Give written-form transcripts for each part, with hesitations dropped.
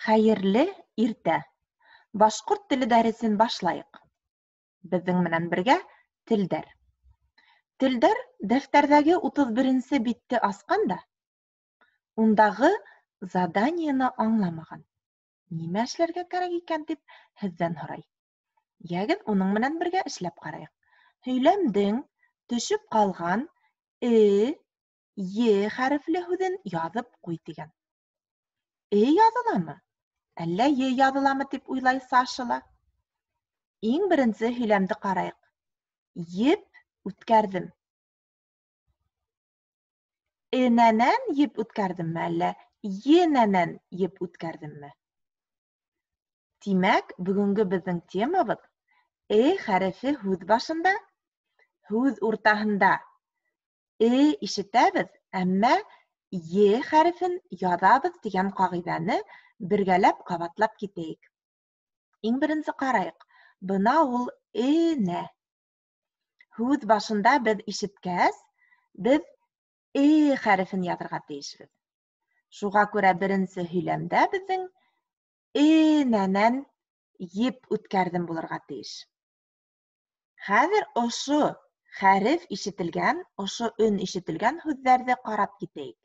Хәйерле иртә! Башҡорт теле дәресен башлайыҡ. Беҙҙең менән бергә телдәр. Телдәр дәфтәрҙәге 31-нсе битте асҡан да, ундағы заданиены аңламаған. Нимә эшләргә кәрәк икән тип һеҙҙән һорай. Йәгеҙ, уның менән бергә эшләп ҡарайыҡ. Һөйләмдең төшөп ҡалған э, е хәрефле һүҙен яҙып ҡуй тигән. Э яҙыламы? Әллә е яҙыламы тип уйлай Саша ла. Иң беренсе һөйләмде ҡарайыҡ. Еп үткәрҙем. Энәнән еп үткәрҙемме, әллә енәнән еп үткәрҙемме? Тимәк, бөгөнгө беҙҙең темабыҙ э хәрефе һүҙ башында, һүҙ уртаһында э ишетәбеҙ, әммә е хәрефен яҙабыҙ тигән ҡағиҙәне бергәләп ҡабатлап китәйек. Иң беренсе ҡарайыҡ. Бына ул энә. Һүҙ башында беҙ ишеткәс, беҙ э хәрефен яҙырға тейешбеҙ. Шуға күрә беренсе һөйләмдә беҙҙең энәнән еп үткәрҙем булырға тейеш. Хәҙер ошо хәреф ишетелгән, ошо өн ишетелгән һүҙҙәрҙе ҡарап китәйек.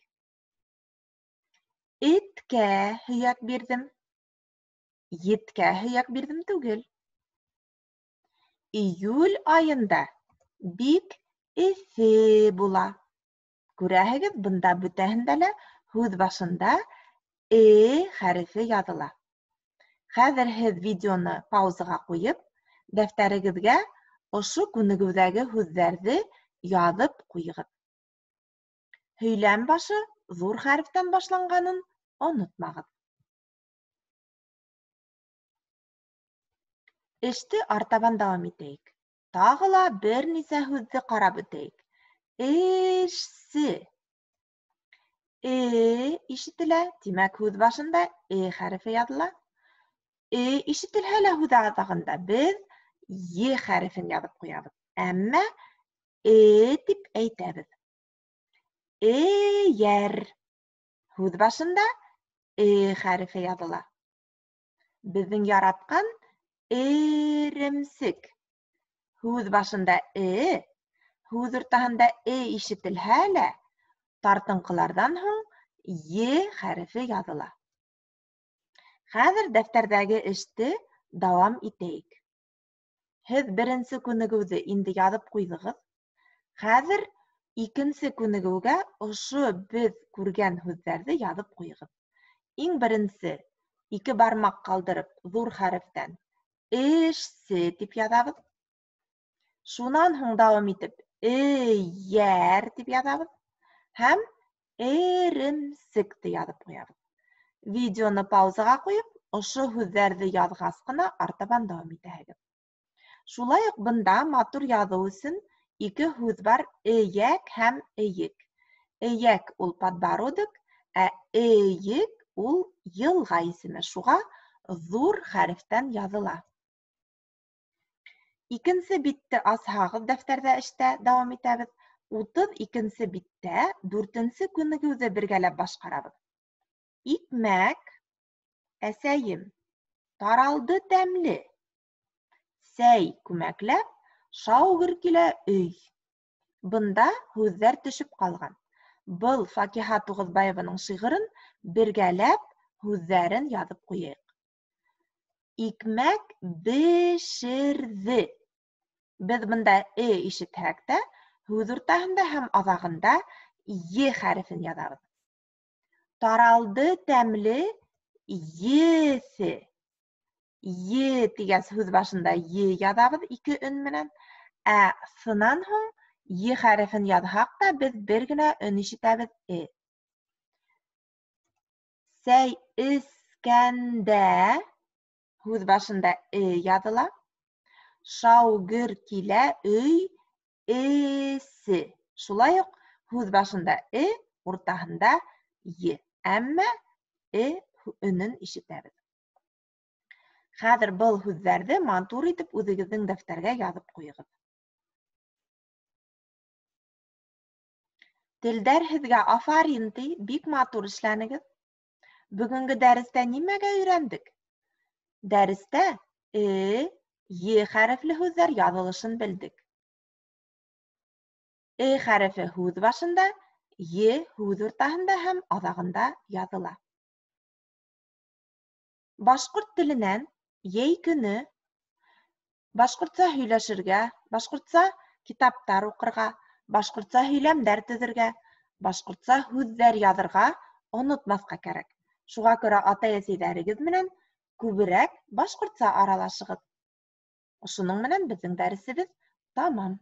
Эткә һөйәк бирҙем. Еткә һөйәк бирҙем түгел. Июль айында бик эҫе була. Күрәһегеҙ, бында бөтәһендә лә һүҙ башында э хәрефе яҙыла. Хәҙер һеҙ видеоны паузаға ҡуйып, дәфтәрегеҙгә ошо күнегеүҙәге һүҙҙәрҙе яҙып ҡуйығыҙ. Һөйләм башы ҙур хәрефтән башланғанын онотмағыҙ. Эште артабан дауам итәйек. Тағы ла бер нисә һүҙҙе ҡарап үтәйек. Эшсе. Э ишетелә, тимәк, һүҙ башында э хәрефе яҙыла. Э ишетелһә лә һүҙ аҙағында беҙ е хәрефен яҙып ҡуябыҙ. Әммә э тип әйтәбеҙ. Эйәр. Һүҙ башында э хәрефе яҙыла. Беҙҙең яратҡан эремсек. Һүҙ башында э, һүҙ уртаһында э ишетелһә лә, тартынҡыларҙан һуң е хәрефе яҙыла. Хәҙер дәфтәрҙәге эште дауам итәйек. Һеҙ беренсе күнегеүҙе инде яҙып ҡуйҙығыҙ. Хәҙер икенсе күнегеүгә ошо беҙ күргән һүҙҙәрҙе яҙып ҡуйығыҙ. Иң беренсе ике бармаҡ ҡалдырып ҙур хәрефтән эшсе тип яҙабыҙ. Шунан һуң дауам итеп эйәр тип яҙабыҙ һәм эремсекте яҙып ҡуябыҙ. Видеоны паузаға ҡуйып, ошо һүҙҙәрҙе яҙғас ҡына артабан дауам итәһегеҙ. Шулай уҡ бында матур яҙыу өсөн ике һүҙ бар: эйәк һәм эйек. Эйәк ул подбородок, ә эйек ул йылға исеме. Шуға ҙур хәрефтән яҙыла. Икенсе битте асһағыҙ, дәфтәрҙә эштә дауам итәбеҙ. 32-нсе биттә 4-нсе күнегеүҙе бергәләп башҡарабыҙ. Икмәк, әсәйем, таралды тәмле. Сәй күмәкләп, шау гөр килә өй. Бында һүҙҙәр төшөп ҡалған. Был Факиһа Туғыҙбаеваның шиғырын бергәләп һүҙҙәрен яҙып ҡуйайыҡ. Икмәк бешерҙе. Беҙ бында э ишетһәк тә, һүҙ уртаһында һәм аҙағында е хәрефен яҙабыҙ. Таралды тәмле еҫе. Е тигәс һүҙ башында е яҙабыҙ ике өн менән. Ә сынан һуң е хәрефен яҙһаҡ та беҙ бер генә өн ишетәбеҙ э. Сәй эскәндә һүҙ башында э яҙыла. Шау гөр килә өй эсе. Шулай уҡ һүҙ башында э, уртаһында е. Әммә э өнөн ишетәбеҙ. Хәҙер был һүҙҙәрҙе матур итеп үҙегеҙҙең дәфтәргә яҙып ҡуйығыҙ. Телдәр һеҙгә афарин ти, бик матур эшләнегеҙ. Бөгөнгө дәрестә нимәгә өйрәндек? Дәрестә э, е хәрефле һүҙҙәр яҙылышын белдек. Э хәрефе һүҙ башында, е һүҙ уртаһында һәм аҙағында яҙыла. Башҡорт теленән йәй көнө башҡортса һөйләшергә, башҡортса китаптар уҡырға, башҡортса һөйләмдәр төҙөргә, башҡортса һүҙҙәр яҙырға онотмаҫҡа кәрәк. Шуға күрә атай-әсәйҙәрегеҙ менән күберәк башҡортса аралашығыҙ. Ошоноң менән беҙҙең дәресебеҙ тамам.